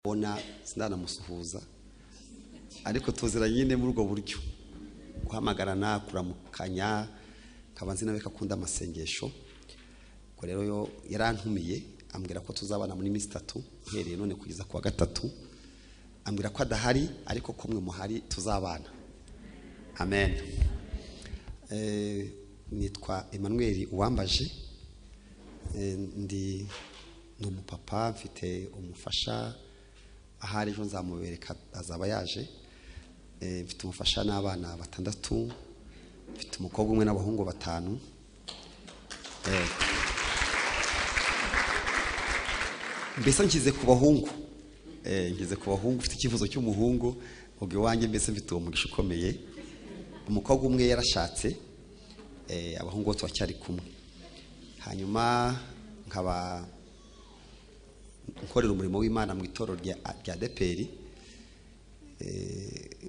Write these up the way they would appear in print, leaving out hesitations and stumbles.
Bona sindanamusuhuza, ariko tuziranye nyine muri ubwo buryo, guhamagarana, kuramukanya, nkaba nzi nawe ko akunda amasengesho. Ubwo rero yo yarantumiye ambwira ko tuzabana muri minsi itatu uhereye none kugeza ku wa gatatu, ambwira ko adahari ariko ko mwe muhari tuzabana. Amen. Nitwa Emmanuel Uwambaje, ndi umupapa, mfite umufasha, ahari ejo nzamubereka azaba yaje. Mfite umufasha n'abana batandatu, mfite umukobwa umwe n'abahungu batanu. Mbese nkize ku bahungu, nkize ku bahungu, mfite icyifuzo cy'umuhungu ubwo iwanjye, mbese mfite uwo mugisha ukomeye. Umukobwa umwe yarashatse, abahungu bo turacyari kumwe. Hanyuma nkaba nkorera umurimo w'Imana mu itorero rya DPR,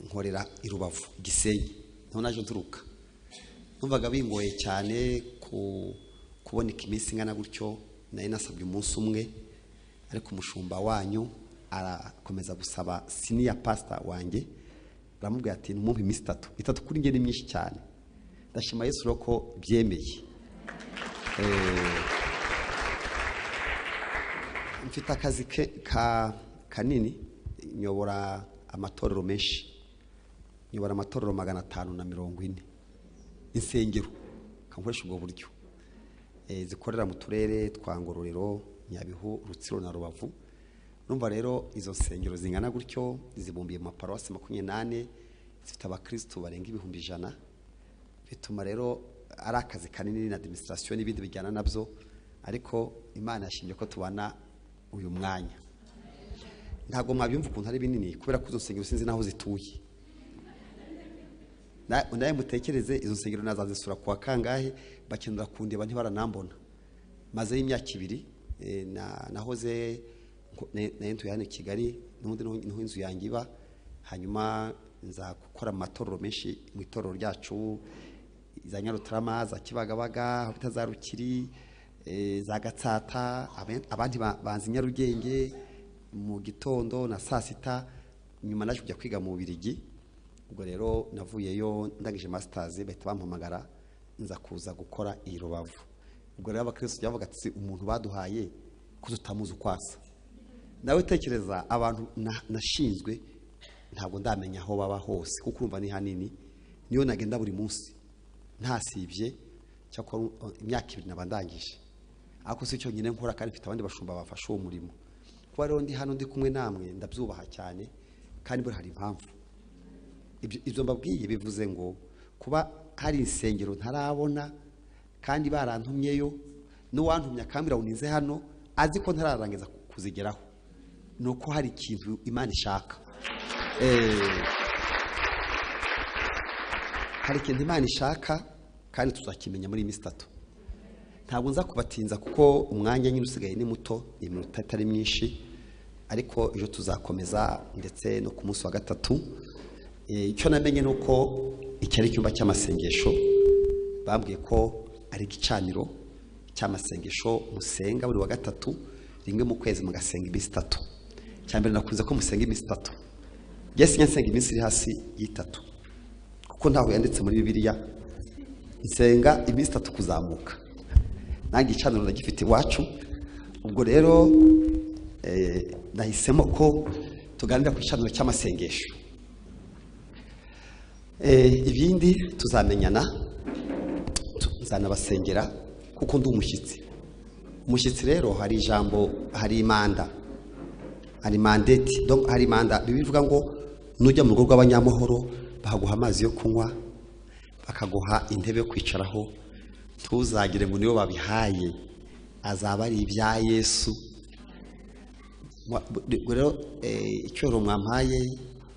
nkorera i Rubavu Gisenyi, niho naje nturuka. Numvaga bingoye cyane kuboneka iminsi ingana gutyo, nari nasabye umunsi umwe, ariko umushumba wanyu arakomeza gusaba senior pastor wanjye, aramubwira ati numpe iminsi itatu. Itatu kuri njye ni myinshi cyane. Ndashima Yesu rero ko byemeye. Mfite akazi kanini, nyobora amatorero menshi, nyobora amatorero 540, insengero nkoresha ubwo buryo, zikorera mu turere twa Ngororero, Nyabihu, Rutsiro na Rubavu. Urumva rero izo nsengero zingana gutyo zibumbiye mu maparuwasi 28, zifite abakristo barenga 100,000. Bituma rero ari akazi kanini na administration n'ibindi bijyana nabyo, ariko Imana yashimye ko tubana uyu mwanya. Ntabwo mwabyumva ukuntu ari binini kubera ko izo nsengero sinzi naho zituye. Naye mutekereze izo nsengero nazazisura kwa kangahe, bakenera kundeba ntibaranambona. Maze y'imyaka 2 nahoze ntuye hano i Kigali, n'ubundi niho inzu yanjye iba. Hanyuma nza gukora amatorero menshi mu itorero ryacu, za Nyarutarama, za Kibagabaga, za Rukiri, za Gatsata, abandi banzi Nyarugenge mu gitondo na saa sita. Nyuma naje kujya kwiga mu Bubiligi. Ubwo rero navuyeyo ndangije masters, bahita bampamagara nza kuza gukora i Rubavu. Ubwo rero abakristo bavuga ati umuntu baduhaye ko tutamuzi ukwasa. Nawe tekereza abantu nashinzwe ntabwo ndamenya aho baba hose, kuko urumva ni hanini, niyo nagenda buri munsi ntasibye, cyakora imyaka 2 nabandangije. Ariko si cyo nyine nkora, kandi mfite abandi bashumba bafasha uwo murimo. Kuba rero ndi hano ndi kumwe namwe ndabyubaha cyane, kandi buri hari impamvu. Ibyo mbabwiye bivuze ngo kuba hari insengero ntarabona kandi barantumyeyo, n'uwantumye akambwira ngo nize hano azi ko ntararangiza kuzigeraho, nuko hari ikintu Imana ishaka. Hari ikintu Imana ishaka kandi tuzakimenya muri minsi itatu. Ntabwo nza kubatinza kuko umwanya nyine usigaye ni muto, iminota itari myinshi, ariko ejo tuzakomeza ndetse no ku munsi wa gatatu. Icyo namenye nuko iki ari icyumba cy'amasengesho, bambwiye ko ari igicaniro cy'amasengesho musenga buri wa gatatu, rimwe mu kwezi mugasenga iminsi itatu. Cyambere nakunze ko musenga iminsi itatu. Yesu nsenga iminsi iri hasi y'itatu, kuko ntaho yanditse muri Bibiliya nsenga iminsi itatu kuzamuka. Nanjye igicaniro ndagifite iwacu. Ubwo rero nahisemo ko tuganira ku gicaniro cy'amasengesho. Ibindi tuzamenyana, nzanabasengera kuko ndi umushyitsi. Umushyitsi rero hari ijambo, hari manda, hari mandate, donc hari manda. Bivuga ngo nujya mu rugo rw'abanyamahoro baguha amazi yo kunywa, bakaguha intebe yo kwicaraho, ntuzagire ngo nibo babihaye, azaba ari ibya Yesu. Rero icyoro mwampaye,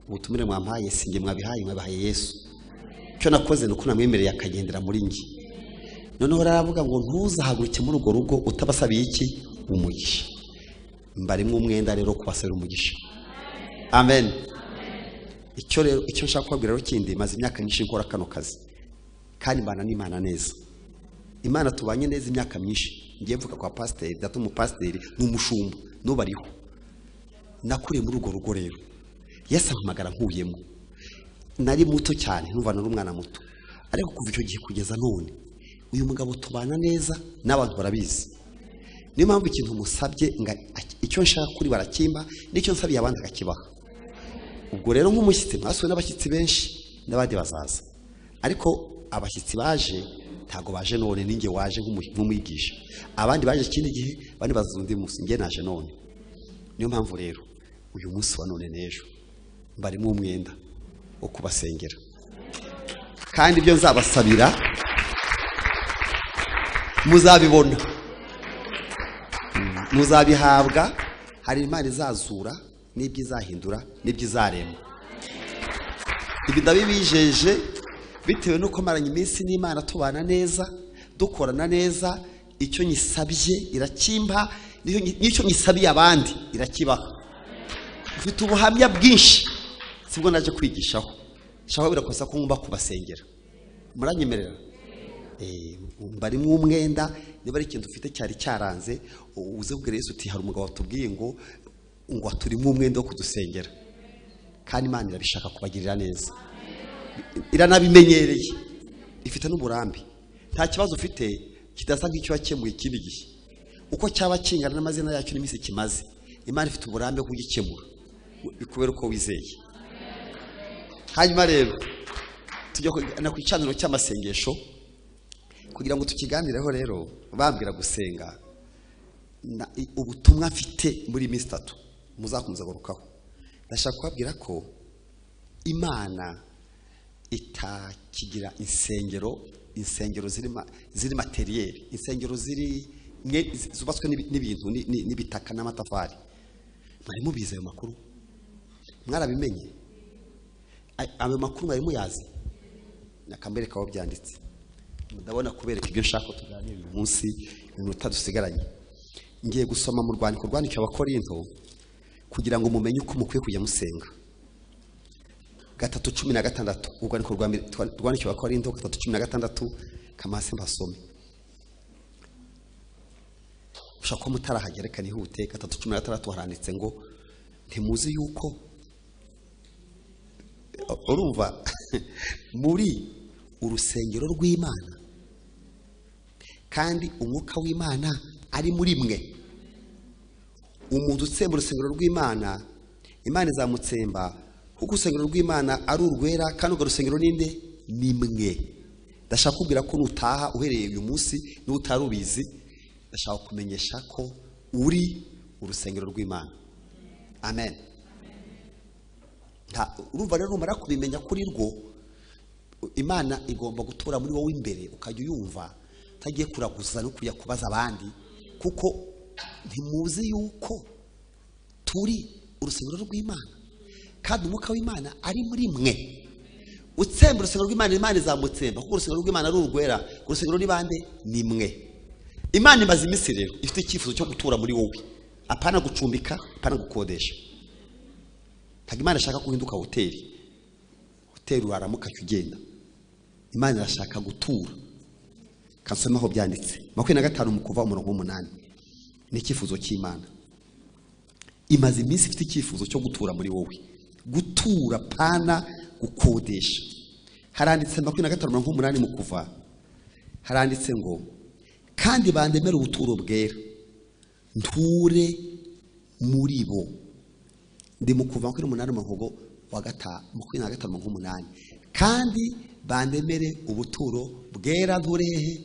ubutumire mwampaye, sinjye mwabihaye, mwabihaye Yesu. Icyo nakoze nuko namwemereye akagendera muri njye. Noneho aravuga ngo ntuzahaguruke muri urwo rugo utabasabiye iki? Umugisha. Mbarimwe umwenda rero kubasabira umugisha. Amen. Icyo rero icyo nshaka kubabwira rero kindi, maze imyaka myinshi nkora kano kazi kandi mbana n'Imana neza. Imana tubanye neza imyaka myinshi. Ngiye mvuga kwa pasiteri, data umupasiteri ni umushumba n'ubariho. Nakuriye muri urwo rugo rero, Yesu ampamagara nkuyemo, nari muto cyane, numva nari umwana muto, ariko kuva icyo gihe kugeza none uyu mugabo tubana neza n'abantu barabizi. Niyo mpamvu ikintu musabye icyo nshaka kuri barakimba, n'icyo nsabiye abandi akakibaha. Ubwo rero nk'umushyitsi mwasuwe n'abashyitsi benshi n'abandi bazaza, ariko abashyitsi baje ntago baje none, ninjye waje nk'umwigisha, abandi baje ikindi gihe, abandi bazaza undi munsi, njye naje none. Niyo mpamvu rero uyu munsi wa none n'ejo mbarimo umwenda wo kubasengera, kandi ibyo nzabasabira muzabibona, muzabihabwa. Hari Imana izazura n'ibyo izahindura n'ibyo izarema. Ibi ndabibijeje bitewe n'uko maranye iminsi n'Imana tubana neza, dukorana neza, icyo nyisabye irakimpa, n'icyo nyisabiye abandi irakibaha. Mfite ubuhamya bwinshi sibwo naje kwigishaho, nshaka birakosa ko ngomba kubasengera. Muranyemerera? Mbarimo umwenda, niba ari ikintu ufite cyari cyaranze uze kubwira Yesu uti hari umugabo watubwiye ngo aturimo umwenda wo kudusengera, kandi Imana irabishaka kubagirira neza, iranabimenyereye, ifite n'uburambe. Nta kibazo ufite kidasa nk'icyo wakemuye ikindi gihe, uko cyaba kingana n'amazina yacyo n'iminsi kimaze, Imana ifite uburambe bwo kugikemura bikubera uko wizeye. Hanyuma rero tujya ku gicaniro cy'amasengesho kugira ngo tukiganireho. Rero bambwira gusenga, ubutumwa mfite muri minsi itatu muzakomeza gurukaho. Ndashaka kubabwira ko Imana itakigira insengero ziri materiel, insengero ziri zubatswe n'ibintu n'ibitaka n'amatafari. Mwari mubizi ayo makuru? Mwarabimenye? Ayo makuru mwari muyazi? Nakambereka aho byanditse. Ndabona kubereka ibyo nshaka tuganira uyu munsi iminota dusigaranye. Ngiye gusoma mu rwandiko rwandikiwe Abakorinto kugira ngo mumenye uko mukwiye kujya musenga. 3:16, urwandiko rwandikiwe Abakorinto 3:16, kamase mbasome. Ushaka ko mutarahagera reka nihute. 3:16 haranditse ngo ntimuzi yuko, urumva, muri urusengero rw'Imana kandi umwuka w'Imana ari muri mwe. Umuntu utsemba urusengero rw'Imana, Imana izamutsemba, kuko urusengero rw'Imana ari urwera, kandi urwo rusengero ninde? Ni mwe. Ndashaka kubwira ko nutaha uhereye uyu munsi n'utarubizi, ndashaka kumenyesha ko uri urusengero rw'Imana. Amen. Urumva rero numara kubimenya kuri rwo, Imana igomba gutura muri wowe imbere, ukajya uyumva utagiye kuraguza no kujya kubaza abandi, kuko ntimuzi yuko turi urusengero rw'Imana kandi umwuka w'Imana ari muri mwe. Utsemba urusengero rw'Imana, Imana izamutsemba, kuko urusengero rw'Imana ari urwera. Urusengero ni bande? Ni mwe. Imana imaze iminsi rero ifite icyifuzo cyo gutura muri wowe, apana gucumbika, apana gukodesha. Ntabwo Imana ishaka guhinduka hoteli, hoteli uraramuka ugenda. Imana irashaka gutura. Kansoma aho byanditse 25 mu Kuva umurongo 8. Ni icyifuzo cy'Imana. Imaze iminsi ifite icyifuzo cyo gutura muri wowe, gutura pana gukodesha. Haranditse 25:8 mu Kuva, haranditse ngo kandi bandemere ubuturo bwera nture muri bo. Ndi mu Kuva 28 umurongo wa 25:8, kandi bandemere ubuturo bwera nture hehe?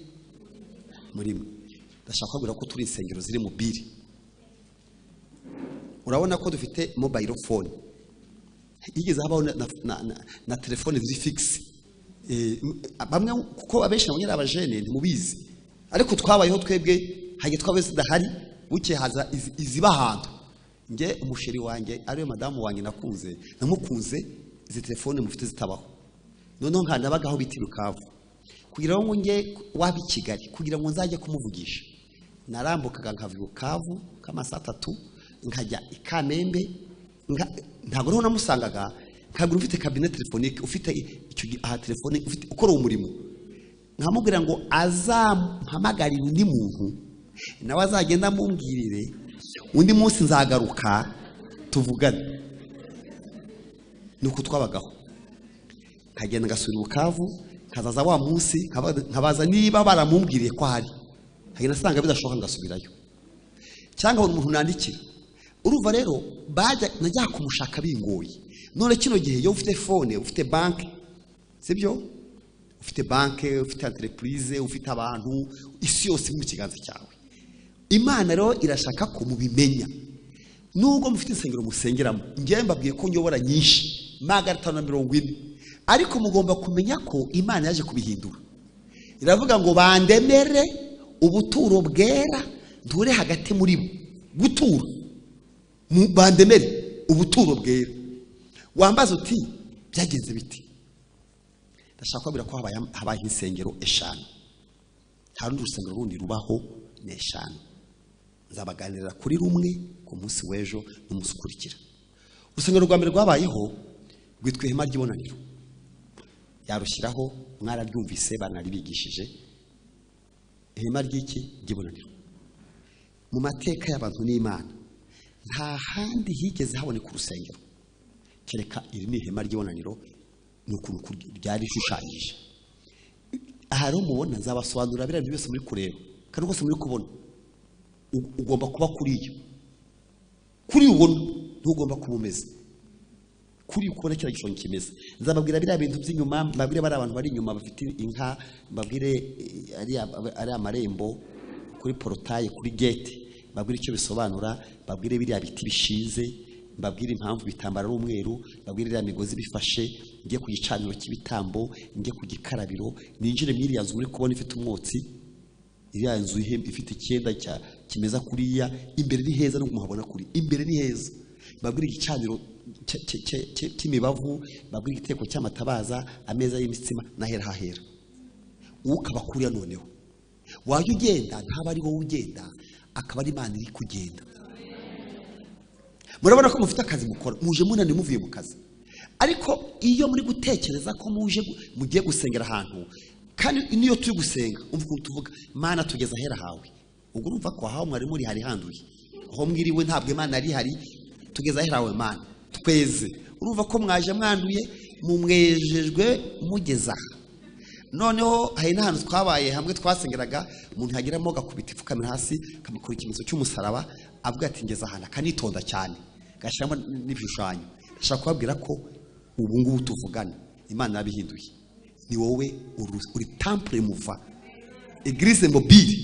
Muri mwe. Ndashaka kubwira ko turi insengero ziri mu biri. Urabona ko dufite mobile phone, igeze habaho na telefone ziri fixe. Bamwe kuko abenshi nabonye ari abajene ntimubizi, ariko twabayeho twebwe hage twabaye zidahari, buke haza iziba ahantu. Nge umusheri wanjye ariwe madamu wanjye nakunze, namukunze izi telefone mufite zitabaho. Noneho nkanabagaho biti Bukavu kugira ngo nge waba i Kigali, kugira ngo nzajye kumuvugisha, narambukaga nkava i Bukavu k'amasaha 3 nkajya i Kamembe, ntabwo rero namusangaga, nkagura ufite cabinet téléphonique, ufite icyo aha telefone, ufite ukora umurimo, nkamubwira ngo azampamagarire undi muntu nawe azagenda amumbwirire, undi munsi nzagaruka. Tuvugane. Nuko twabagaho. Kagenda gasubira Bukavu, kazaza wa munsi nkabaza niba baramumbwiriye ko hari. Kagenda asanga bidashoboka ngasubirayo. Cyangwa umuntu nandikira. Urumva rero bajya najya kumushaka bingoye. None kino gihe yo ufite phone, ufite bank, sibyo? Ufite banke, ufite entreprise, ufite abantu, isi yose mu kiganza cyawe. Imana rero irashaka ko mubimenya. Nubwo mufite insengero musengeramo, ngiye mbabwiye ko nyobora nyinshi 540, ariko mugomba kumenya ko Imana yaje kubihindura. Iravuga ngo bandemere ubuturo bwera nture hagati muri bo. Gutura bandemere ubuturo bwera. Wambaza uti byagenze biti? Ndashaka kubabwira ko habaye insengero 5. Nta rundi rusengero rundi rubaho, ni 5. Nzabaganirira kuri rumwe ku munsi w'ejo n'umunsi ukurikira. Urusengero rwa mbere rwabayeho rwitwa ihema ry'ibonaniro. Yarushyiraho, mwararyumvise, banaribigishije. Ihema ry'iki? Ry'ibonaniro. Mu mateka y'abantu n'Imana nta handi higeze haboneka urusengero kereka iri ni ihema ry'ibonaniro. Ni ukuntu ryari rishushanyije. Aha rero mubona nzabasobanurira biriya bintu byose muri kureba kandi rwose muri kubona. Ugomba kuba kuri iyo, kuri ubona ntugomba kuba umeze kuri ukubona kiriya gishushanyo kimeze. Nzababwira biriya bintu by'inyuma, mbabwire bari abantu bari inyuma bafite inka, mbabwire ari amarembo kuri porotaye, kuri gate, mbabwire icyo bisobanura, mbabwire biriya biti bishinze, mbabwire impamvu bitambara ari umweru, mbabwire iriya migozi bifashe, njye ku gicaniro cy'ibitambo, njye ku gikarabiro, ninjire muri iriya nzu muri kubona ifite umwotsi, iriya nzu ifite icyenda cya kimeza kuriya, imbere ni heza no muhabona kuri imbere ni heza. Mbabwire igicaniro cy'imibavu, mbabwire igiteko cy'amatabaza, ameza y'imitsima n'ahera hahera. Ukaba kuriya noneho wajya ugenda ntaba ari wowe ugenda, akaba ari Imana iri kugenda. Murabona ko mufite akazi mukora, muje munani muvuye mu kazi, ariko iyo muri gutekereza ko muje mugiye gusengera ahantu, kandi niyo turi gusenga umva ukuntu tuvuga Mana tugeze ahera hawe, ubwo urumva ko aho mwari muri hari handuye, aho mwiriwe ntabwo Imana ari hari, tugeze ahera hawe Mana tweze. Urumva ko mwaje mwanduye, mumwejejwe mugeza. Noneho hari n'ahantu twabaye hamwe twasengeraga, umuntu yageramo agakubita ipfukamira hasi akamukora ikimenyetso cy'umusaraba, avuga ati ngeze ahantu, akanitonda cyane, agashyiramo n'ibishushanyo. Ndashaka kubabwira ko ubu ngubu tuvugana Imana yabihinduye. Ni wowe uri temple muva, eglise mobile,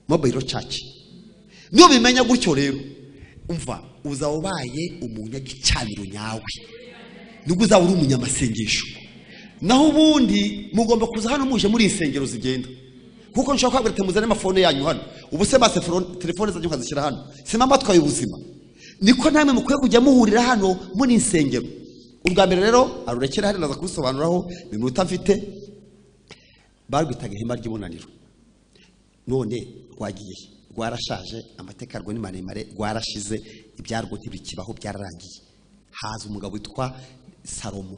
mobile church. Nubimenya gutyo rero, umva uzaba ubaye umunyagicaniro nyawe, nubwo uzaba uri umunyamasengesho. Naho ubundi mugomba kuza hano muje muri insengero zigenda, kuko nshaka kubabwira ati muzane amafone yanyu hano. Ubu se base telefone zanyu nkazishyira hano, se mama twaye ubuzima. Niko namwe mukwiye kujya muhurira hano muri insengero. Ubwa mbere rero arurekera hari naza kubisobanuraho iminota mfite. Barwitaga ihema ry'ibonaniro, none rwagiye rwarashaje, amateka yarwo ni maremare, rwarashize, ibyarwo ntibikibaho, byararangiye. Haza umugabo witwa Salomo,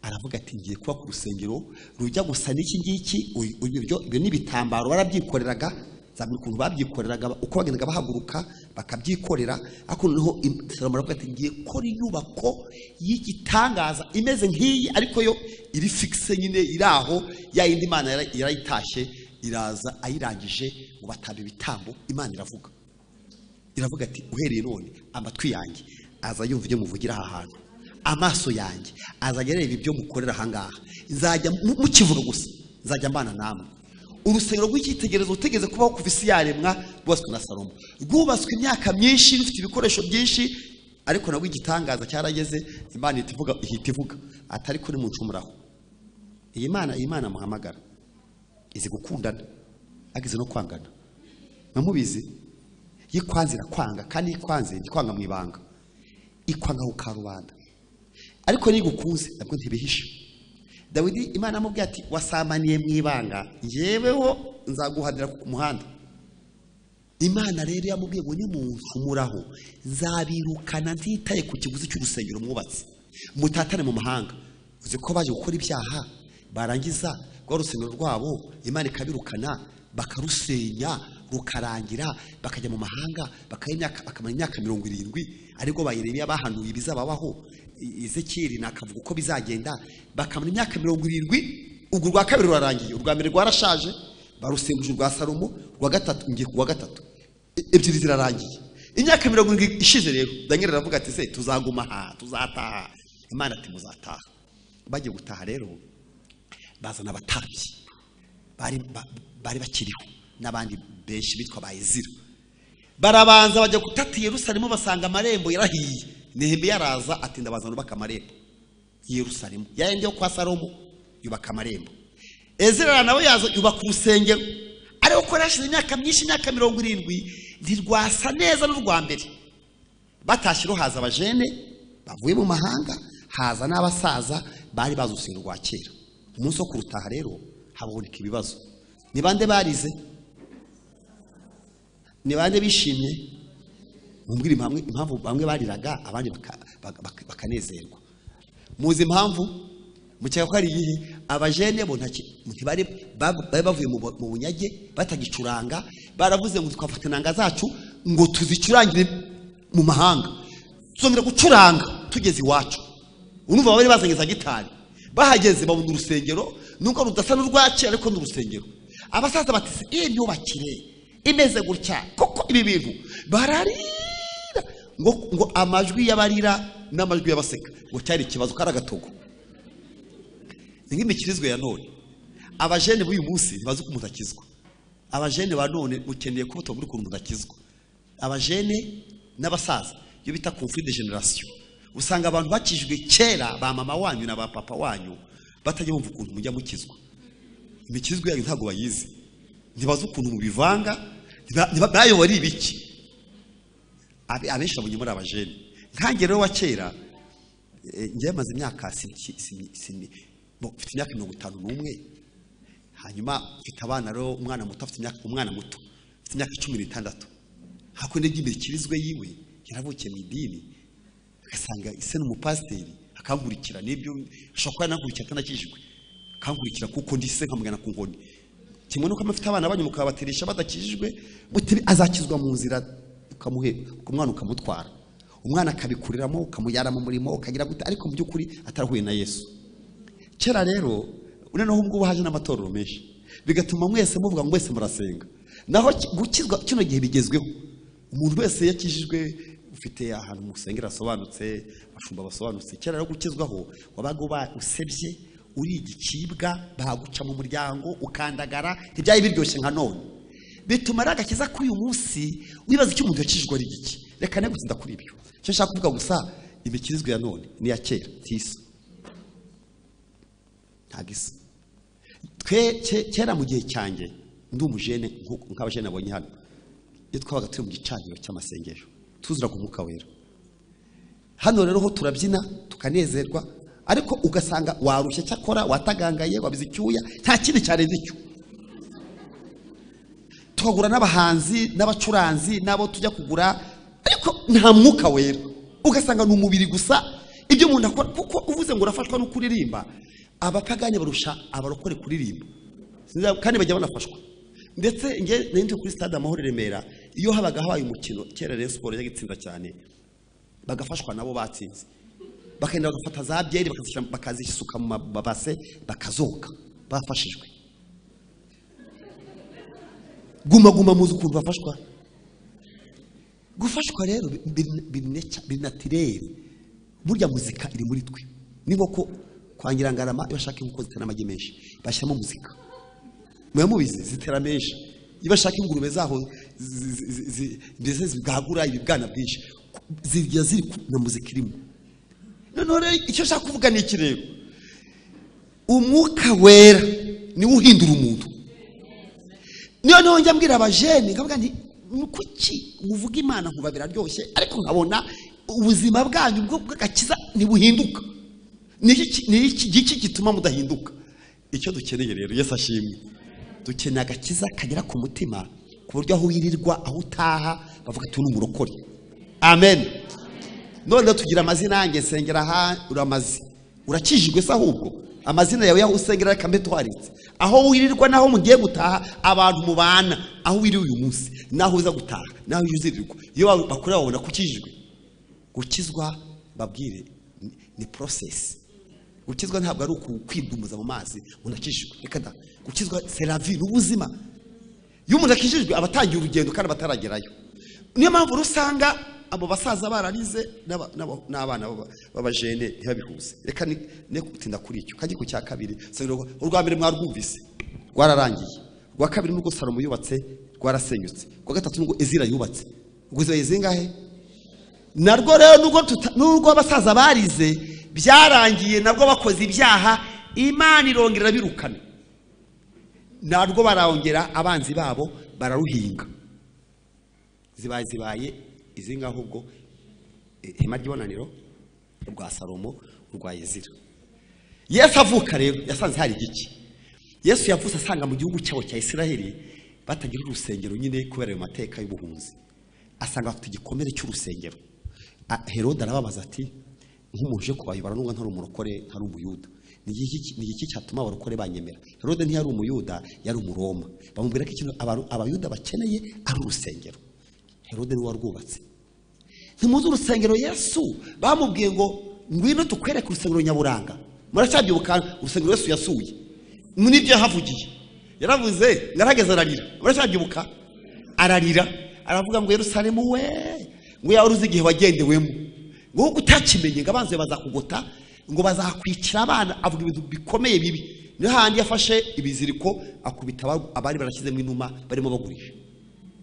aravuga ati ngiye kuba ku rusengero rujya gusa n'iki ngiki. Ibyo ni ibitambaro barabyikoreraga, zaburi ukuntu babyikoreraga, uko bagendaga bahaguruka bakabyikorera. Ariko noneho Salomo aravuga ati ngiye gukora inyubako y'igitangaza imeze nk'iyi, ariko yo iri fixe nyine, iri aho ya yindi Imana yarayitashye, iraza ayirangije ngo batamba ibitambo. Imana iravuga ati uhereye none amatwi yanjye aza yumva ibyo muvugira aha hantu, amaso yanjye azajya areba ibyo mukorera aha ngaha, nzajya mukivuga gusa, nzajya mbana namwe. Urusengero rw'icyitegererezo utegeze kubaho kuva isi yaremwa, rwubatswe na Salomo, rwubatswe imyaka myinshi, rufite ibikoresho byinshi, ariko nabwo igitangaza cyarageze, Imana ihita ivuga atari kuri muncumuraho. Iyi Imana muhamagara izi gukundana agize no kwangana, namubizi yikwanzira kwanga, kandi yikwanze ikwanga mu ibanga, ikwanga ku karubanda, ariko nigukunze nabwo ntibihisha. Dawidi Imana amubwiye ati wasamaniye mu ibanga, njyeweho nzaguhanira ku muhanda. Imana rero yamubwiye ngo nimuncumuraho nzabirukana ntitaye ku kiguzi cy'urusengero mwubatse, mutatane mu mahanga. Uzi ko baje gukora ibyaha barangiza rwa rusengero rwabo Imana ikabirukana, bakarusenya rukarangira bakajya mu mahanga bakamara imyaka 70 ariko ba Yeremiya bahanuye ibizababaho, Ezekiyeli nakavuga uko bizagenda, bakamara imyaka 70. Ubwo urwa kabiri rurarangiye, urwa mbere rwarashaje barusimbuje urwa Salomo, urwa gatatu ngiye ku wa gatatu, ebyiri zirarangiye. Imyaka 70 ishize rero Daniel aravuga ati se tuzaguma aha, tuzataha. Imana ati muzataha. Bagiye gutaha rero bazana abatambyi bari bakiriho n'abandi benshi bitwa ba Ezira, barabanza bajya gutata Yerusalemu basanga amarembo yarahiye. Nehemiya araza ati ndabazana ubaka amarembo Yerusalemu, yayandi yo kwa Salomo yubaka amarembo. Ezira nawe yaza yubaka urusengero, ariko ko yarashize imyaka myinshi, imyaka 70, ntirwasa neza n'urwa mbere. Batashye haza abajene bavuye mu mahanga, haza n'abasaza bari bazi urusengero rwa kera. Umunsi wo kurutaha rero haboneka ibibazo. Ni bande barize? Ni bande bishimye? Mumbwire impamvu bamwe bariraga abandi bakanezerwa. Muzi impamvu? Mukeka ko ari iyihe? Abajene bo ntibari bavuye mu bunyage batagicuranga, baravuze ngo twafata inanga zacu ngo tuzicurangire mu mahanga, tuzongera gucuranga tugeze iwacu. Urumva bari bazanye za gitari, bahageze babona urusengero nubwo rudasa n'urwa kera ariko ni urusengero. Abasaza bati iyi myubakire imeze gutya koko ibi bintu, bararira ngo amajwi y'abarira n'amajwi y'abaseka ngo cyari ikibazo karagatogo. Ni nk'imikirizwe ya none. Abajene b'uyu munsi ntibazi ko umuntu akizwa. Abajene ba none mukeneye ko batubwira ukuntu umuntu akizwa. Abajene n'abasaza iyo bita conflit de generation, usanga abantu bakijwe kera ba mama wanyu na ba papa wanyu batajya bumva ukuntu mujya mukizwa. Imikizwe yanyu ntabwo bayizi, ntibazi ukuntu mubivanga, bayobora ibiki. Abenshi babonye muri abajene. Nkange rero wa kera ngiye maze imyaka mfite imyaka 51, hanyuma mfite abana rero, umwana muto afite imyaka, umwana muto afite imyaka 16. Hakundi ry'imikirizwe yiwe yaravukiye mu idini, agasanga ise n'umupasiteri akankurikira, n'ibyo ashobora kuba yanankurikira atanakijijwe, akankurikira kuko ndi se nkamugana ku nkoni. Kimwe nuko amafite abana banyu mukabatirisha badakijijwe, muti azakizwa mu nzira, ukamuhe umwana ukamutwara, umwana akabikuriramo ukamujyana mu murimo ukagira gute, ariko mu by'ukuri atarahuye na Yesu. Kera rero noneho ubwo haje n'amatorero menshi, bigatuma mwese muvuga ngo mwese murasenga. Naho gukizwa kino gihe bigezweho, umuntu wese yakijijwe ufite ahantu musengera asobanutse, abashumba basobanutse. Kera rero gukizwaho wabaga uba usebye, uri igicibwa, baguca mu muryango ukandagara, ntibyari biryoshye nka none. Bituma ari agakiza kuri uyu munsi wibaza icyo umuntu yakijijwe ari iki. Reka ne gutinda kuri ibyo. Icyo nshaka kuvuga gusa, imikirizwe ya none ni ya kera tisa ntagisa. Twe kera mu gihe cyanjye ndi umujene nk'abajene abonye hano, iyo twabaga turi mu gicaniro cy'amasengesho tuzura ku Mwuka Wera. Hano rero ho turabyina tukanezerwa, ariko ugasanga warushye cyakora watagangaye wabize icyuya, nta kindi cyarenze icyo. Tukagura n'abahanzi n'abacuranzi nabo tujya kugura, ariko nta Mwuka Wera, ugasanga ni umubiri gusa. Ibyo umuntu akora, kuko uvuze ngo urafashwa no kuririmba, abapagani barusha abarokore kuririmba kandi bajya banafashwa. Ndetse nge nari kuri stade Amahoro i Remera, iyo habaga habaye umukino kera Rayon Sports yajyaga itsinda cyane, bagafashwa nabo batsinze, bakagenda bagafata za byeri bakazisuka mu mabase bakazoka, bafashijwe. Guma guma muzi ukuntu bafashwa. Gufashwa rero binatirere, burya muzika iri muri twe. Ni nko kwa Nyirangarama iyo bashaka inkoko zitera amagi menshi bashyiramo muzika, muba mubizi zitera menshi. Iyo bashaka ingurube zaho mbese zibwagura ibibwana byinshi, zijya ziri na muzika irimo. Noneho rero icyo nshaka kuvuga ni iki rero, Umwuka Wera niwe uhindura umuntu. Noneho njya mbwira abajene nkavuga nti kuki muvuga Imana nkuba biraryoshye, ariko nkabona ubuzima bwanyu bw'agakiza ntibuhinduka. Ni iki gituma mudahinduka? Icyo dukeneye rero, Yesu ashimwe, dukeneye agakiza kagera ku mutima, ku buryo aho wirirwa aho utaha bavuga ati n'umurokore. Amen. None tugira amazina yanjye nsengera aha, uramazi urakijijwe se? Ahubwo amazina yawe yaho usengera reka mbe twaritse, Aho wirirwa naho mugiye gutaha, abantu mubana, aho wiriwe uyu munsi naho uza gutaha, naho uzirirwa, iyo bakureba babona kukijijwe. Gukizwa babwire ni process. Gukizwa ntabwo ari ukwidumuza mu mazi unakijijwe, reka da. Gukizwa c'est la vie, n'ubuzima. Iyo umuntu akijijwe aba atangiye urugendo kandi bataragerayo. Niyo mpamvu rusanga abo basaza bararize n'abana b'abajene ntibabihuze. Reka ne gutinda kuri icyo kajye ku cya kabiri. Urwa mbere mwarwumvise rwararangiye, urwa kabiri nubwo Salomo yubatse rwarasenyutse, urwa gatatu nubwo Ezira yubatse. Ubwo zibaye zingahe? Narwo rero nubwo abasaza barize byarangiye, nabwo bakoze ibyaha, Imana irongera birukana, narwo barongera abanzi babo bararuhinga. Zibaye izinga ahubwo ihema ry'ibonaniro rwa Salomo, rwa Ezira. Yesu avuka rero yasanze hari igiki. Yesu yavutse asanga mu gihugu cyabo cya Isiraheli batagira urusengero nyine kubera ayo mateka y'ubuhunzi. Asanga bafite igikomere cy'urusengero. Herode arababaza ati nkumuje kubayobora nubwo ntari umurokore ntari umuyuda, ni iki cyatuma abarokore banyemera? Herode ntiyari umuyuda, yari umuroma. Bamubwira ko ikintu abayuda bakeneye ari urusengero. Herode niwe warwubatse. Ntimuzi urusengero Yesu bamubwiye ngo ngwino tukwereke urusengero nyaburanga. Muracyabyibuka urusengero Yesu yasuye, nibyo yahavugiye. Yaravuze ngarageza ararira. Muracyabyibuka? Ararira aravuga ngo Yerusalemu we, ngo yawe uzi igihe wagendewemo, ngo utakimenye ngo abanzi bazakugota, ngo bazakwicira abana. Avuga ibintu bikomeye bibi. Niho handi yafashe ibiziriko akubita abari barashyizemo inuma barimo bagurisha.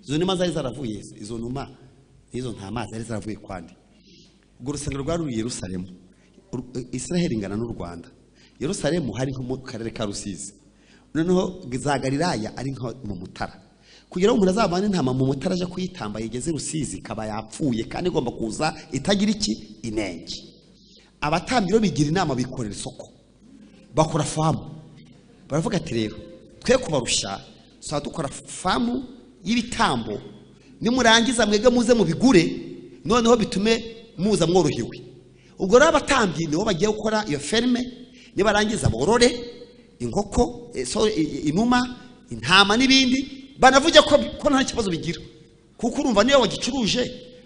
Izo numa zari zaravuye, izo numa nizo ntama zari zaravuye kwandi. Ubwo urusengero rwari ruri Yerusalemu. Israheli ingana n'u Rwanda. Yerusalemu hari nko mu karere ka Rusizi, noneho za Galilaya ari nko mu Mutara. Kugira ngo umuntu azabane intama mu Mutara aje kuyitamba yigeze Rusizi kaba yapfuye, kandi igomba kuza itagira iki inenge. Abatambyi bigira inama bikorera isoko, bakora famu. Baravuga ati rero twe kubarusha sa dukora famu y'ibitambo, nimurangiza mwege muze mubigure, noneho bitume muza mworohewe. Ubwo rero abatambyi nibo bagiye gukora iyo ferme, nibarangiza borore inkoko, inuma, intama n'ibindi, banavuge ko nta kibazo bigira. Kuko urumva niyo wagicuruje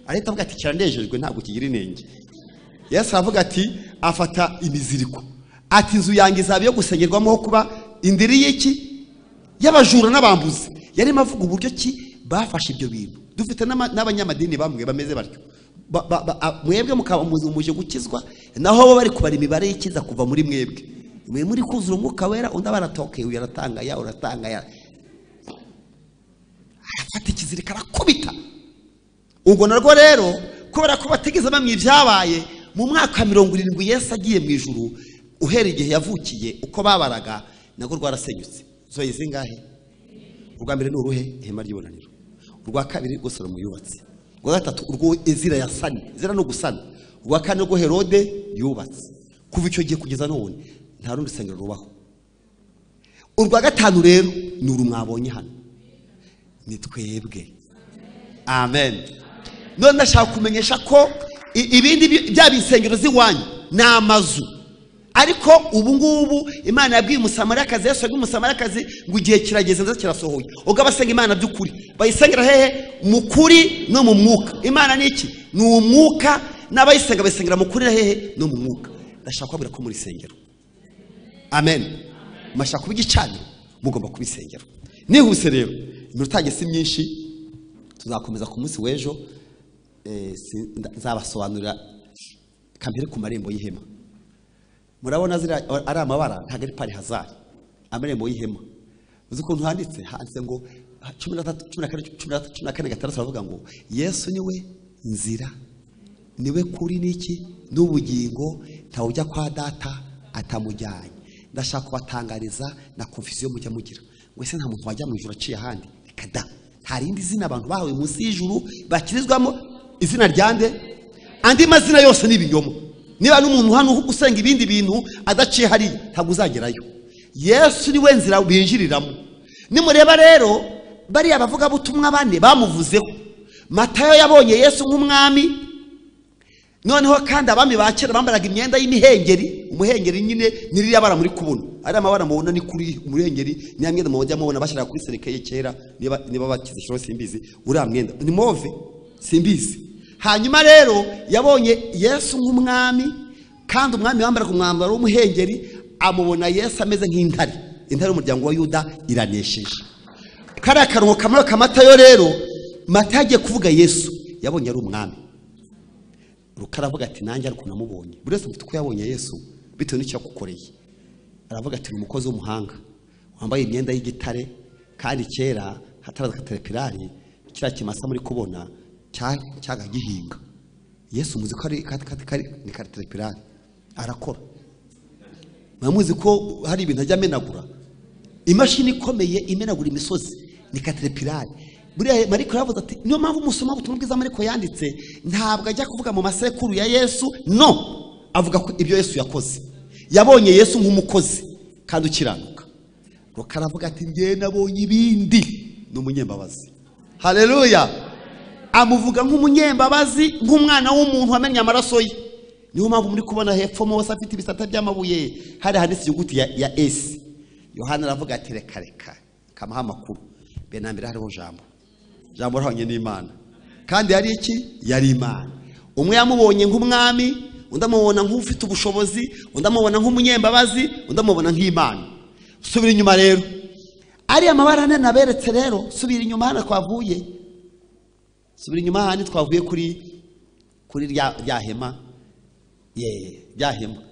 arahita avuga ati kiranejejwe ntabwo kigira inenge. Yesu aravuga ati afata imiziriko ati inzu yanjye izaba yo gusengerwamo ho kuba indiri y'iki y'abajura n'abambuzi. Yarimo avuga uburyo ki bafashe ibyo bintu. Dufite n'abanyamadini bamwe bameze batyo. Mwebwe mukaba muje gukizwa, naho bo bari kubara imibare y'ikiza kuva muri mwebwe. Mwe muri kuzura umwuka wera, undi abaratoke uyu aratanga ya uratanga ya. Arafata ikizirika arakubita. Ubwo narwo rero kubera ko batigeze bamwe ibyabaye mu mwaka 70 Yesu agiye mu ijuru, uhera igihe yavukiye uko babaraga nagwo rwarasenyutse. Zo izingahe? Urwa mbere ni uruhe? Ihema ry'ibonaniro. Urwa kabiri rwo Salomo yubatse. Urwa gatatu urwo Ezira yasanye. Ezira no gusana. Urwa kane rwo Herode yubatse. Kuva icyo gihe kugeza none nta rundi rusengero rubaho. Urwa gatanu rero ni uru mwabonye hano. Ni twebwe. Amen. None ndashaka kumenyesha ko ibindi bya bisengero ziwanyu ni amazu. Ariko ubu ngubu Imana yabwiye Umusamariyakazi, Yesu yabwiye Umusamariyakazi ngo igihe kirageze ndetse kirasohoye. Ubwo abasenga Imana by'ukuri bayisengera hehe? Mu kuri no mu mwuka. Imana ni iki? Ni umwuka, n'abayisenga bayisengera mu kuri hehe? No mu mwuka. Ndashaka kubabwira ko muri sengero. Amen. Mashaka kuba igicaniro, mugomba kubisengera. Nihuse rero, iminota si myinshi, tuzakomeza ku munsi w'ejo. Nzabasobanurira kampere ku marembo y'ihema. Murabona zira ari amabara ntabwo ari pari hazari. Amarembo y'ihema uzi ukuntu handitse ngo 13 14 14 6 aravuga ngo Yesu niwe nzira, niwe kuri niki n'ubugingo, ntawujya kwa data atamujyanye. Ndashaka kubatangariza na confusion mujya mugira ngo ese nta muntu wajya mu ijuru aciye ahandi. Reka da, nta rindi zina abantu bahawe munsi y'ijuru bakirizwamo izina ryande, andi mazina yose ni ibinyoma. Niba n'umuntu hano usenga ibindi bintu adaciye hari ntabwo uzagerayo. Yesu niwe nzira binjiriramo. Nimureba rero bariya bavuga butumwa bane bamuvuzeho. Matayo yabonye Yesu nk'umwami, Noneho kandi abami ba kera bambaraga imyenda y'imihengeri. Umuhengeri nyine niririya bara muri kubona, ari amabara mubona ni kuri umuhengeri, ni myenda mubona mubona bashyira kuri serikeye kera, niba bakizishiro simbizi, uriya mwenda ni move simbizi. Hanyuma rero yabonye Yesu nk'umwami, kandi umwami wambaraga umwambaro w'umuhengeri, amubona Yesu ameze nk'intare, intare y'umuryango wa Yuda iranesheje. Kariya karongo kamwe ka Matayo rero, Matayo agiye kuvuga Yesu yabonye ari umwami. Luka aravuga ati nanjye ariko namubonye. Buri wese mufite uko yabonye Yesu bitewe n'icyo yagukoreye. Aravuga ati ni umukozi w'umuhanga wambaye imyenda y'igitare, kandi kera hataraza katerepirari, kiriya kimasa muri kubona cyaga gihinga. Yesu muzi ko ari ni katerepirari arakora. Mwamuzi ko hari ibintu ajya amenagura, imashini ikomeye imenagura imisozi ni katerepirari. Buriya Mariko yavuze ati niyo mpamvu musoma ubutumwa bwiza Mariko yanditse, ntabwo ajya kuvuga mu masekuru ya Yesu, no avuga ko ibyo Yesu yakoze. Yabonye Yesu nk'umukozi kandi ukiranuka. Luka aravuga ati njye nabonye ibindi, ni umunyembabazi. Haleluya. Amuvuga nk'umunyembabazi, nk'umwana w'umuntu wamennye amaraso ye. Niyo mpamvu muri kubona hepfo Mose afite ibisata by'amabuye, hari handitse inyuguti ya S. Yohana aravuga ati reka reka kamaha amakuru, be na mbere hariho jambo, jambo rahanye n'Imana, kandi yari iki? Yari Imana. Umwe yamubonye nk'umwami, undi amubona nk'ufite ubushobozi, undi amubona nk'umunyembabazi, undi amubona nk'Imana. Subira inyuma rero, ari amabara ane naberetse rero, subira inyuma hano twavuye, subira inyuma hano twavuye kuri rya hema, rya hema.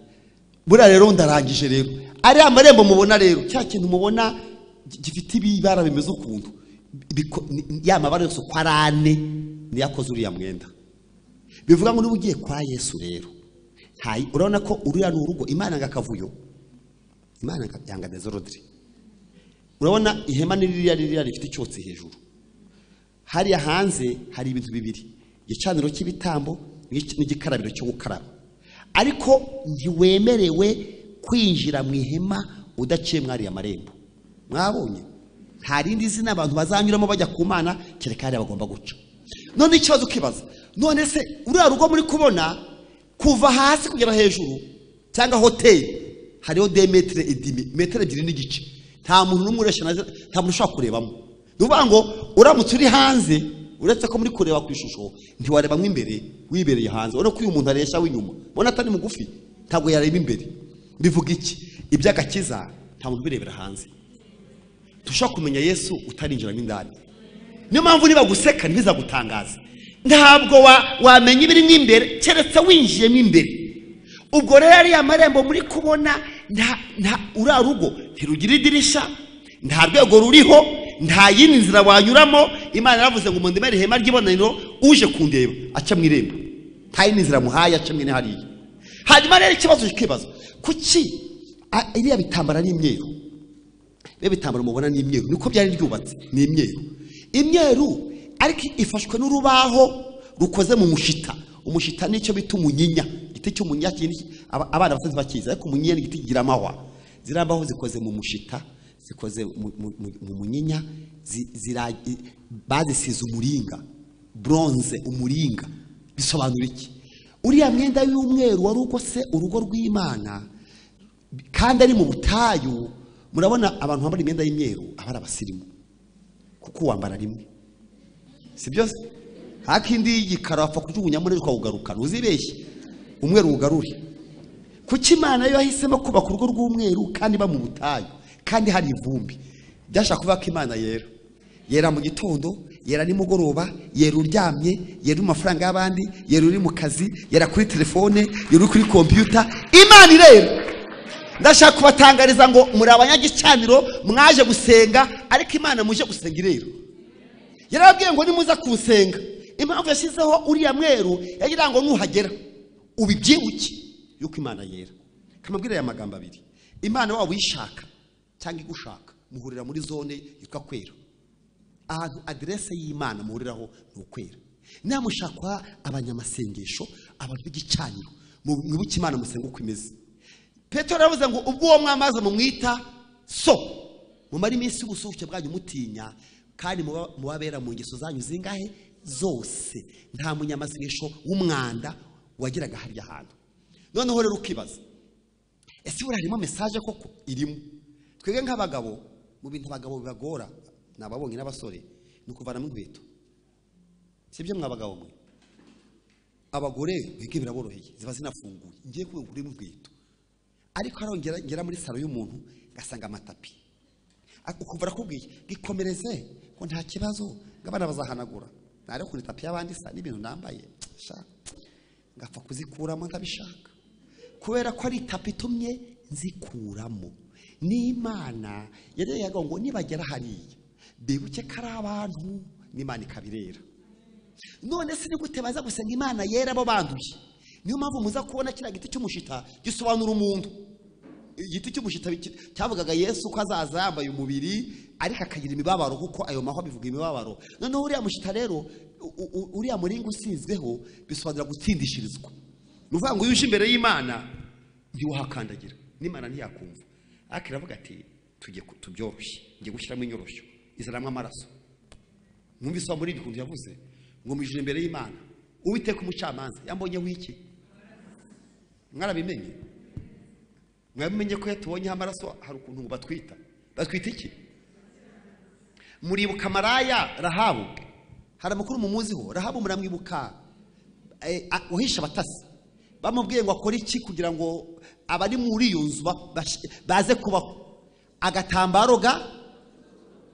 Buriya rero ndarangije rero, ari amarembo mubona rero, cya kintu mubona gifite ibibara bimeze ukuntu, ya mabara yose uko ari ane niyo akoze uriya mwenda. Bivuga ngo niba ugiye kwa Yesu rero, urabona ko uriya ni urugo Imana yanga akavuyo, Imana yanga desordre. Urabona ihema ni ririya rifite icyotsi hejuru, hariya hanze hari ibintu bibiri, igicaniro cy'ibitambo n'igikarabiro cyo gukaraba. Ariko ntiwemerewe kwinjira mu ihema udaciye mwariya marembo. Mwabonye nta rindi zina abantu bazanyuramo bajya ku Mana kereka hariya bagomba guca. None ikibazo ukibaza, none se uriya rugo muri kubona kuva hasi kugera hejuru cyangwa hoteli hariho 2 metre et demi, metero 2.5, nta muntu n'umwe ureshya, nta muntu ushobora kurebamo. Ni ukuvuga ngo uramutse uri hanze, uretse ko muri kureba ku ishusho ntiwarebamo imbere, wibereye hanze. Urabona ko uyu muntu areshya w'inyuma, ubona atari mugufi, ntabwo yareba imbere. Bivuga iki? Iby'agakiza nta muntu ubirebera hanze. Tushobora kumenya Yesu utarinjiramo indani. Niyo mpamvu niba guseka ntibizagutangaza, ntabwo wamenya ibirimo imbere keretse winjiyemo imbere. Ubwo rero ariya marembo muri kubona, nta uriya rugo ntirugira idirisha, nta rwego ruriho, nta yindi nzira wanyuramo. Imana yaravuze ngo mundemere ihema ry'ibonaniro, uje kundeba aca mu irembo, nta yindi nzira muhaye aca mwene hariya. Hanyuma rero ikibazo kibazo, kuki iriya bitambara ni imyeru? Biba bitambara mubona ni imyeru, niko byari ryubatse, ni imyeru. Imyeru ariko ifashwe n'urubaho rukoze mu mushita. Umushita nicyo bita umunyinya, igiti cy'umunyinya kindi abana bato bakizi, ariko umunyinya ni igiti kigira amahwa. Zirambaho zikoze mu mushita, zikoze mu munyinya, bazisize umuringa, bronze, umuringa. Bisobanura iki? Uriya mwenda w'umweru wari ugose urugo rw'Imana, kandi ari mu butayu. Murabona abantu bambara imyenda y'imyeru abari abasirimu, kuko wambara rimwe, si byose? Hakindi y'igikara wapfa kujugunya muri ukawugarukana, uzibeshye umweru ugarure. Kuki Imana yo yahisemo kubaka urugo rw'umweru kandi ba mu butayu, kandi hari ivumbi? Byashaka kuvuga ko Imana yera, yera mu gitondo, yera nimugoroba, yera uryamye, yera mu mafaranga y'abandi, yera uri mu kazi, yera kuri telefone, yera uri kuri computer. Imana irera. Ndashaka kubatangariza ngo muri abanyagicaniro mwaje gusenga, ariko Imana muje gusenga irera. Yarababwiye ngo nimuza kusenga. Impamvu yashyizeho uriya mweru yagira ngo nuhagera ubibyibuke yuko Imana yera. Kamabwira aya magambo abiri, Imana waba uyishaka cyangwa igushaka, muhurira muri zone yitwa kwera. Ahantu adresse y'Imana muhuriraho ni ukwera. Namushakwa abanyamasengesho, abantu b'igicaniro, mwibuke Imana musenga uko imeze. Petero yaravuze ngo ubwo uwo mwamaze mumwita so, mumara iminsi y'ubusuhuke bwanyu mutinya, kandi mubabera mu ngeso zanyu zingahe zose. Nta munyamasengesho w'umwanda Wageraga harya hantu. Noneho rero ukibaza, ese buriya harimo message koko irimo? Twebwe nk'abagabo, mu bintu abagabo bibagora, nababonye n'abasore, ni ukuvanamo inkweto. Sibyo mwabagabo mwe? Abagore bige biraboroheye, ziba zinafunguye, ngiye kubigura inkweto. Ariko arongera ngera muri salo y'umuntu ngasanga amatapi. Ukuva arakubwiye gikomereze ko nta kibazo, ngabana bazahanagura. Nare kuri tapi y'abandi sa n'ibintu nambaye, sha ngapfa kuzikuramo ndabishaka. Kubera ko ari tapi itumye nzikuramo. N'Imana yareyaga ngo nibagera hariya bibuke ko ari abantu, n'Imana ikabirera. None se ni gute baza gusenga Imana yera bo banduye? Niyo mpamvu muza kubona kiriya giti cy'umushita gisobanura umuntu. Igiti cy'umushita cyavugaga Yesu ko azaza yambaye umubiri ariko akagira imibabaro, kuko ayo mahwa bivuga imibabaro. Noneho uriya mushita rero, uriya muringa usizweho bisobanura gutsindishirizwa. Ni ukuvuga ngo iyo uje imbere y'Imana ntiwahakandagira, n'Imana ntiyakumva. Ariko iravuga ati tujye tubyoroshye, ngiye gushyiramo inyoroshyo izanamo amaraso. Mwumvise wa muri ibi yavuze ngo mwijire imbere y'Imana, Uwiteka umucamanza yambonyeho iki? Mwarabimenye? Mwabimenye ko yatubonyeho amaraso? Hari ukuntu ngo batwita, batwita iki? Muribuka maraya Rahabu? Hari amakuru mumuziho? Rahabu muramwibuka, uhisha abatasi bamubwiye ngo akore iki kugira ngo abari muri iyo nzu baze kubaho? Agatambaro ga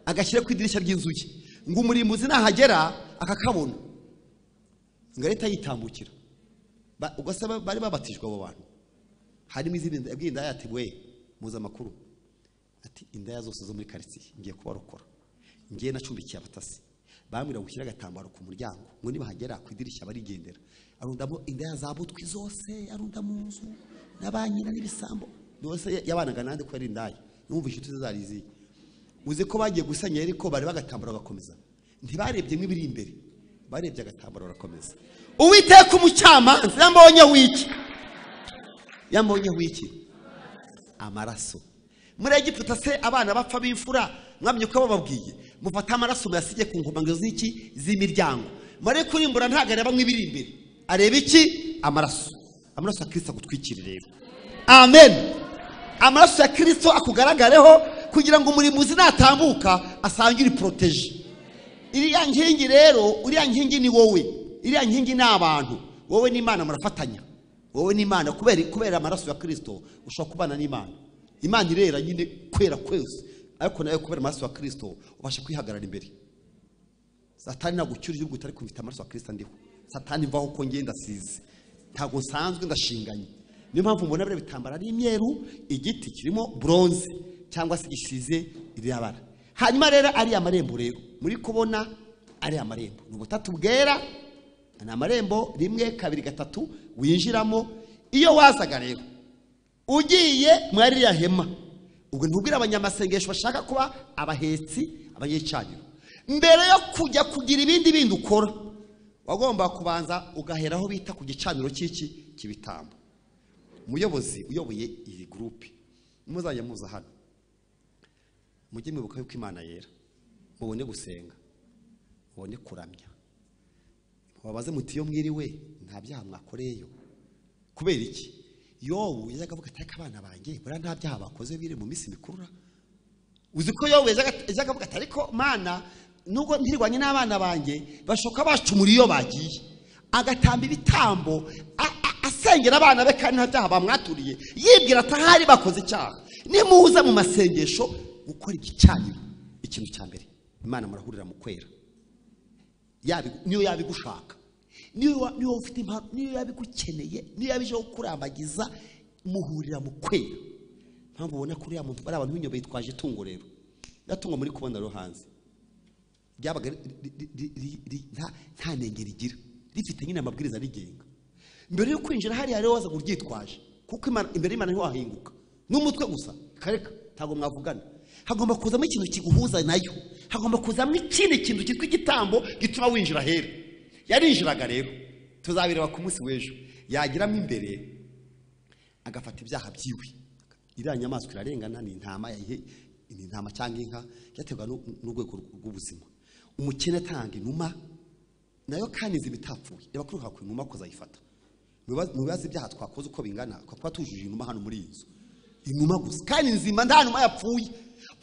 agashyira ku idirishya ry'inzu ye, ngo umurimbuzi nahagera akakabona, ngo leta yitambukira. Ubwo se bari babatijwe abo bantu? Harimo izindi yabwiye indaya ati we muzi amakuru, ati indaya zose zo muri quartier ngiye kubarokora, ngiye nacumbikiye abatasi, bambwira gushyira agatambaro ku muryango ngo nibahagera ku idirishya barigendera. Arundamo indaya zabutwi zose, arunda mu nzu n'abanyina n'ibisambo byose yabanaga nande ko ari indaya. Numva inshuti zarizi uze ko bagiye gusanya ariko bari bagatambaro bagakomeza, ntibarebye nk'ibiri imbere, barebye agatambaro barakomeza. Uwiteka umucamanza yambonye wiki? Yambonye wiki? Amaraso. Muri Egiputa se abana bapfa b'imfura, mwamenye ko bababwiye mufata amaraso muyasige ku nkomangiro z'iki? Z'imiryango. Mare kurimbura ntago areba nk'ibiri imbere, areba iki? Amaraso. Amaraso ya Kristo agutwikire rero. Amen. Amaraso ya Kristo akugaragareho kugira ngo umurimbuzi natambuka asange uri protege. Iriya nkingi rero, uriya nkingi ni wowe, iriya nkingi ni abantu. Wowe n'Imana murafatanya, wowe n'Imana kubera amaraso ya Kristo ushobora kubana n'Imana. Imana irera nyine kwera kwese, ariko nayo kubera amaraso ya Kristo ubasha kwihagarara imbere. Satani nagucyura igihugu utari kumvita amaraso ya Kristo ndiho. Satani mvaho ko ngenda size, ntago nsanzwe ndashinganye. Niyo mpamvu mbona bire bitambara ari imyeru, igiti kirimo bronze cyangwa se gisize iriya bara. Hanyuma rero ari amarembo rero muri kubona ari amarembo ni ubutatu bwera, ni amarembo 1 2 3 winjiramo. Iyo wazaga rero ugiye muri ya hema, ubwo ntubwira abanyamasengesho bashaka kuba abahetsi abanyecaniro, mbere yo kujya kugira ibindi bindi ukora wagomba kubanza ugaheraho bita ku gicaniro cy'iki kibitambo. Umuyobozi uyoboye iyi groupe muzajya muza hano, mujye mwibuka yuko Imana yera, mubone gusenga, mubone kuramya, mubabaze muti yo mwiriwe nta byaha mwakoreyo. Kubera iki? Yobu yajyaga avuga ati abana banjye buriya nta byaha bakoze biri mu minsi mikuru. Uzi ko Yobu yajyaga avuga ati ariko Mana nubwo ntirwanye n'abana banjye bashoka bacumura iyo bagiye, agatamba ibitambo asengera abana be kandi nta byaha bamwaturiye, yibwira ati ahari bakoze icyaha. Nimuza mu masengesho gukora igicaniro, ikintu cya mbere Imana murahurira mu kwera. Niyo yabigushaka, niyo ufite impano, niyo yabigukeneye, niyo yabije kukurambagiza, muhurira mu kwera. Mpamvu ubona kuri ya muntu bari abantu b'inyobe yitwaje itungo rero, yatungo muri kubona rero hanze ryabaga nta nenge rigira, rifite nyine amabwiriza rigenga. Mbere yo kwinjira hariya rero waza kuryitwaje, kuko imbere y'Imana ntiwahinguka n'umutwe gusa kareka, ntago mwavugana. Hagomba kuzamo ikintu kiguhuza nayo, hagomba kuzamo ikindi kintu cyitwa igitambo gituma winjira hera. Yarinjiraga rero, tuzabireba ku munsi w'ejo, yagiramo imbere agafata ibyaha byiwe. Iriya nyamaswa irarengana, ni intama, ni intama cyangwa inka, byaterwa n'urwego rw'ubuzima. Umukene atanga inuma nayo kandi izi bitapfuye, reba kuri ku inuma kuzayifata. Mubibaze ibyaha twakoze uko bingana, kuba tujuje inuma hano muri iyi nzu, inuma gusa kandi nzima, nta numa yapfuye,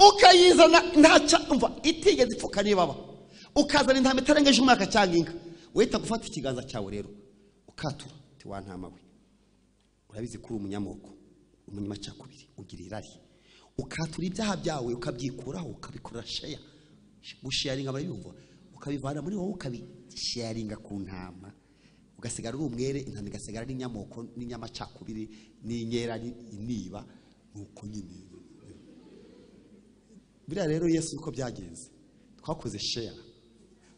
ukayizana ntaca umva itigeze ipfuka nibaba, ukazana intama itarengeje umwaka cyangwa inka, wita gufata ikiganza cyawe rero ukatura uti wa ntama we, urabizi ko uri umunyamoko, umunyamacakubiri, ugira irari, ukatura ibyaha byawe ukabyikuraho, ukabikorera sheya, gusharinga barayumva, ukabivana muri wowe ukabisharinga ku ntama, ugasigara uri umwere, intama igasigara ari inyamoko n'inyamacakubiri n'inyera niba nuko nyine. Buriya rero Yesu uko byagenze, twakoze share.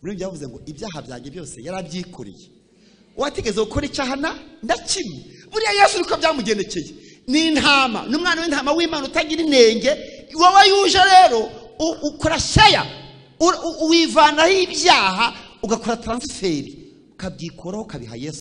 Muri byavuze ngo ibyaha byanjye byose yarabyikoreye, uwatigeze gukora icyaha na kimwe. Buriya Yesu uko byamugendekeye ni intama, n'umwana w'intama w'Imana utagira inenge. Wowe yuje rero ukora share, wivanaho ibyaha, ugakora transferi, ukabyikoraho ukabiha Yesu.